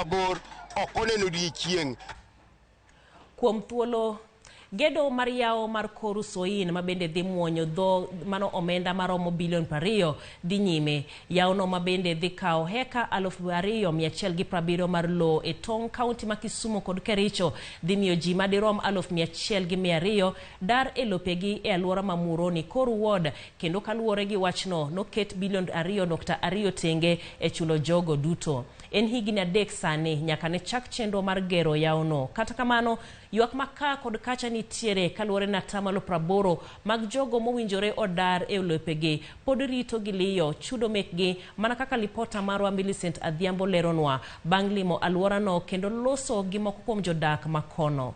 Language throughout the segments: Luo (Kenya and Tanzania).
mabor, ok oneno odiechieng'. Kuom thuolo gedo mar yawo mar Koru Soin ma bende dhi muonyo dho mano omenda maromo bilion 20 dhi nyime. Yawono ma bende dhi kawo heka 2,170 mar lowo e tong' kaunti ma Kisumu kod Kericho dhi miyo ji madirom 1,200 dar e lopegi e alwora ma Muhoroni Koru Ward, kendo kaluwore gi wachno noket bilion 2.2 tenge e chulo jogo duto. En higni 3 sani nyaka ne chak chenro mar gero yawono. Kata kamano, ywak ma ka kod kacha nitiere kaluwore ni atamalo 80 mag jogo mowinjore odar e lopegi pod rito gi liyo chudo mekgi, mana kaka lipota marwa Millicent Adhiambo leronwa bang' limo alworano kendo loso gi moko kuom jodak ma kono.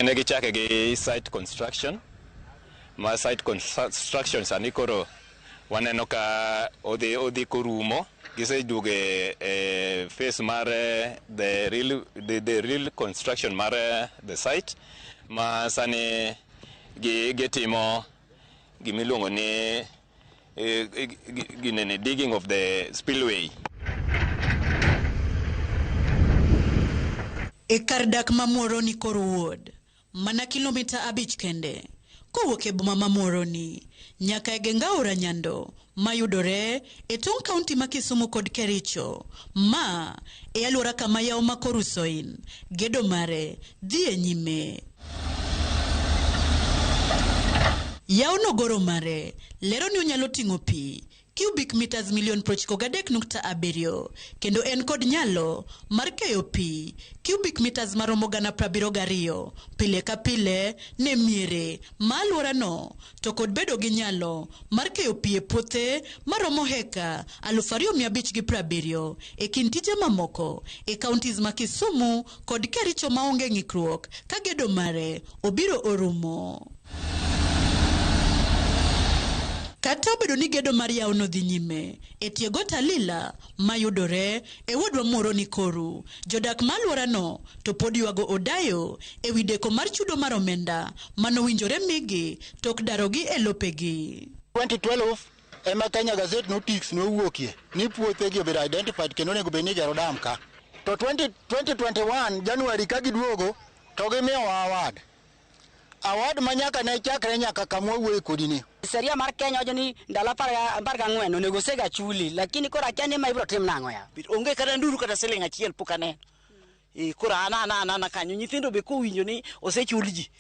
Ne gichake gi site construction, ma site construction sani koro waneno ka odhi korumo. Giseduogo e phase mar the real construction mar the site, ma sani gitimo gimiluongo ni ginene digging of the spillway. E kar dak ma Muhoroni Koru Ward, mana kilomita 5 kende kowuok e boma ma Muhoroni nyaka e geng aora Nyando mayudore e tong' kaunti ma Kisumu kod Kericho, ma e alwora kama yawo ma Koru Soin gedo mare dhi e nyime. Yawo no goro mare lero ni onyalo ting'o pi cubic meters milion 93.7 kendo en kod nyalo mar keyo pi cubic meters maromo 72,000 pile ka pile ne miere ma alworano, to kod bedo gi nyalo mar keyo pi e puothe maromo heka 2,570 e kind tije mamoko e counties ma Kisumu kod Kericho maonge ng'ikruok ka gedo mare obiro orumo. Kata obedo ni gedo mar yawono dhi nyime e tie got Alila mayudore e wodwa Muhoroni Koru, jodak ma alworano to pod ywago odayo e wi deko mar chudo mar omenda manowinjore migi tok darogi e lopegi. 2012 ema Kenya Gazette Notice nowuokie ni puothegi obedo identified kendo onego bed ni igero dam ka. To 2021 January ka giduogo to gimiyowa award. Award ma nyaka ne chakre nyaka kama wawuoye kodi ni. Sheria mar Kenya wacho ni ndalo 14 onego osega chuli, lakini koro akia ni ma ibiro tim nang'o ya. Onge kata nduru kata siling achiel pok aneno. Koro an ana kanyo nyithindo be kowinjo ni osechul ji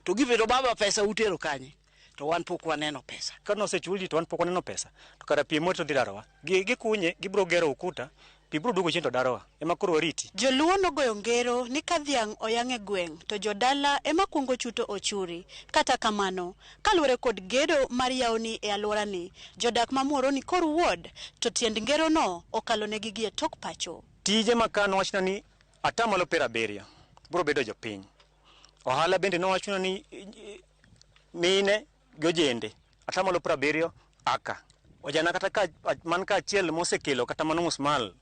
to gibedo baba pesa utero kanye, to wan pok waneno pesa. Ka nosechul ji to wan pok waneno pesa, to kara pi moto dhi darowa. Gikunye, gibiro gero ukuta, pi biro duogo chien to darowa. Ema koro wariti. Joluo nogoyo ngero ni ka dhiang' oyang' e gweng' to jodala ema kuongo chuto ochuri. Kata kamano, kaluwore kod gedo mar yawoni e alworani, jodak ma Muhoroni Koru Ward to tiend ngerono okalonegi gi e tok pacho. Tije ma ka nowachna ni atamalo 70 biro bedo jopiny. Ohala bende nowachna ni mine gi ojende atamalo 70 aka. Ojana kata ka man ka achiel mosekelo kata mano musmal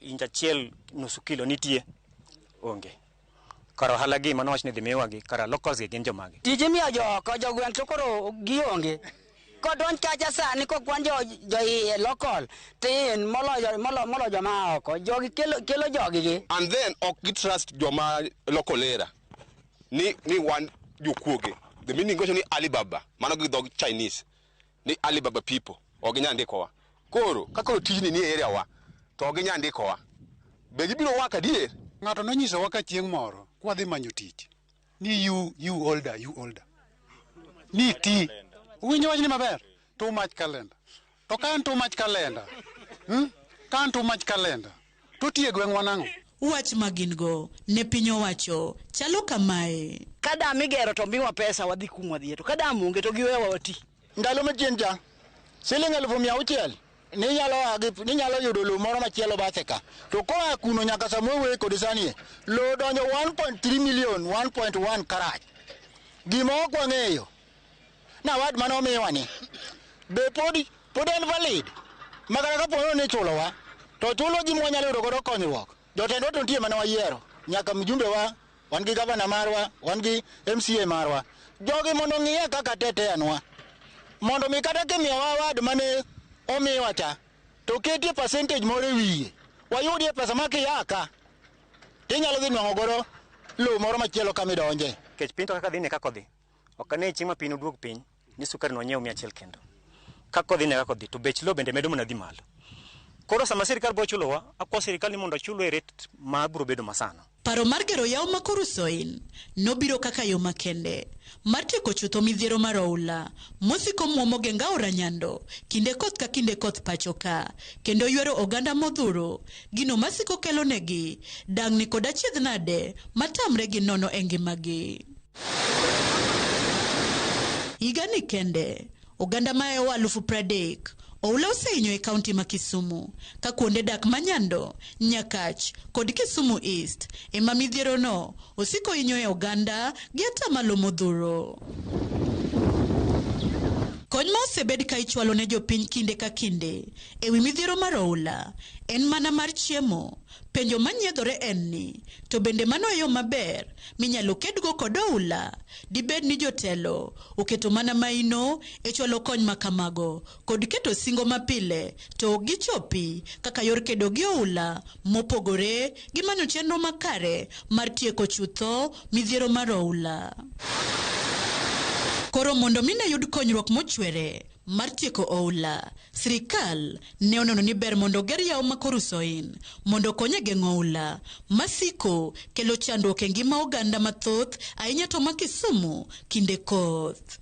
inch achiel nusu kilo nitie onge. Kar ohala gi mano wach ni dhi miwa gi kara locals gi gin jomage. Tije miyo joko jogweng' to koro gionge. Kodonj kacha sani kokwan jo iye local tin moloyo joma oko. Jogi kelo jogi gi. And then ok gi trust joma local era ni wan jokuoge. The meaning gocho ni Alibaba, mano gi dhog Chinese ni Alibaba people ok ginyal ndikowa. Koro ka koro tijni ni e area wa to ok ginyal ndikowa. Be gibiro wak adier? Ng'ato nonyisowa ka chieng' moro kwadhi manyo tich ni you older, you older. Ni ti. Uwinjo wachni maber? Too much calendar. To ka en too much calendar, Ka en too much calendar, to tiye gweng'wa nang'o? Wach ma gin go ne piny owacho chalo kamae. Ka dam igero to miwa pesa wadhi kumwa dhiye, to ka dam onge to giwewa wati. Ndalo machien cha, siling 600,000 ninyalo yudo lowo moro machielo bathe ka. To koa kuno nyaka sama wawuoye kodi sani e, lowo donjo 1.3 million, 1.1 karach. Gima ok wang'eyo, na award mane omiwa ni, be pod en valid? Ma kata kapo ni ichulowa, to chulo gima wanyalo yudo godo konyruok. Jotendwa to nitie mane wayiero, nyaka mjumbe wa, wan gi gavana marwa, wan gi MCA marwa. Jogi mondo ong'iye kaka teteanwa. Mondo mi kata kimiyowa award mane omiwa cha, to ketie percentage moro e wiye. Wayudie pesa ma kia ka tinyalo dhi nwang'o godo lowo moro machielo kama idonje. Nikech piny to kaka dhi ne kaka odhi. Ok ane chieng' ma piny oduog piny ni sukari nonyiew 100 kendo. Kaka odhi ne kaka odhi to bech lowo bende medo mana dhi malo. Koro sama sirikal biro chulowa, akwa sirikal ni mondo ochulwa e rate ma biro bedo masano. Paro mar gero yawo ma Koru-Soin nobiro kaka yo makende mar tieko chutho midhiero mar oula mosiko muomo geng aora Nyando kinde koth ka kinde koth pacho ka kendo ywero oganda modhuro gino masiko kelonegi dang'ni kod achiedh nade matamre gi nono e ngimagi. Higani kende, oganda mahewo 30,000 oula osehinyo e kaunti ma Kisumu ka kuonde dak ma Nyando, Nyakach kod Kisumu East ema midhierono osiko hinyo e oganda gi atamalo modhuro. Kony ma osebed ka ichwalo ne jopiny kinde ka kinde ewi midhiero mar oula en mana mar chiemo. Penjo manyiedhore en ni, to bende mano e yo maber minyalo kedgo kod oula? Dibed ni jotelo oketo mana maino e chwalo kony ma kamago kod keto singo mapile to ok gichopi kaka yor kedo gi oula mopogore gi manyo chenro makare mar tieko chutho midhiero mar oula. Koro mondo mine yud konyruok mochwere mar tieko oula, sirikal ne oneno ni ber mondo oger yawo ma Koru-Soin mondo okony e geng'o oula masiko kelo chandruok e ngima oganda mathoth ahinya to ma Kisumu kinde koth.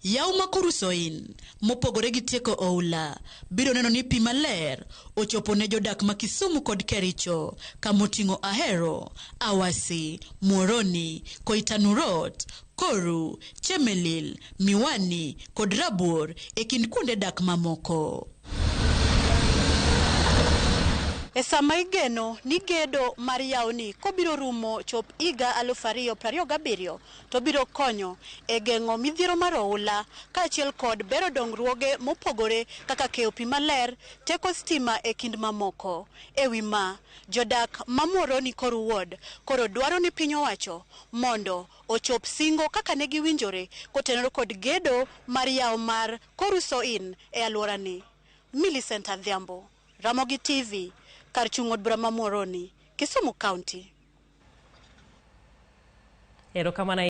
Yawo ma Koru-Soin mopogore gi tieko oula biro neno ni pi maler ochopo ne jodak ma Kisumu kod Kericho kamoting'o Ahero, Awasi, Muhoroni, Koitanurot, Koru, Chemelil, Miwani kod Rabuor e kind kuonde dak mamoko. E sama igeno ni gedo mar yawoni kobiro rumo chop higa 2027 to biro konyo e geng'o midhiero mar oula kaachiel kod bero dongruoge mopogore kaka keyo pi maler, teko stima e kind mamoko. E wi ma, jodak ma Muhoroni Koru Ward koro dwaro ni piny owacho mondo ochop singo kaka ne giwinjore kotenore kod gedo mar yawo mar Koru-Soin e alworani. Millicent Adhiambo, Ramogi TV, kar chung' od bura ma Muhoroni, Kisumu County. Erokamano.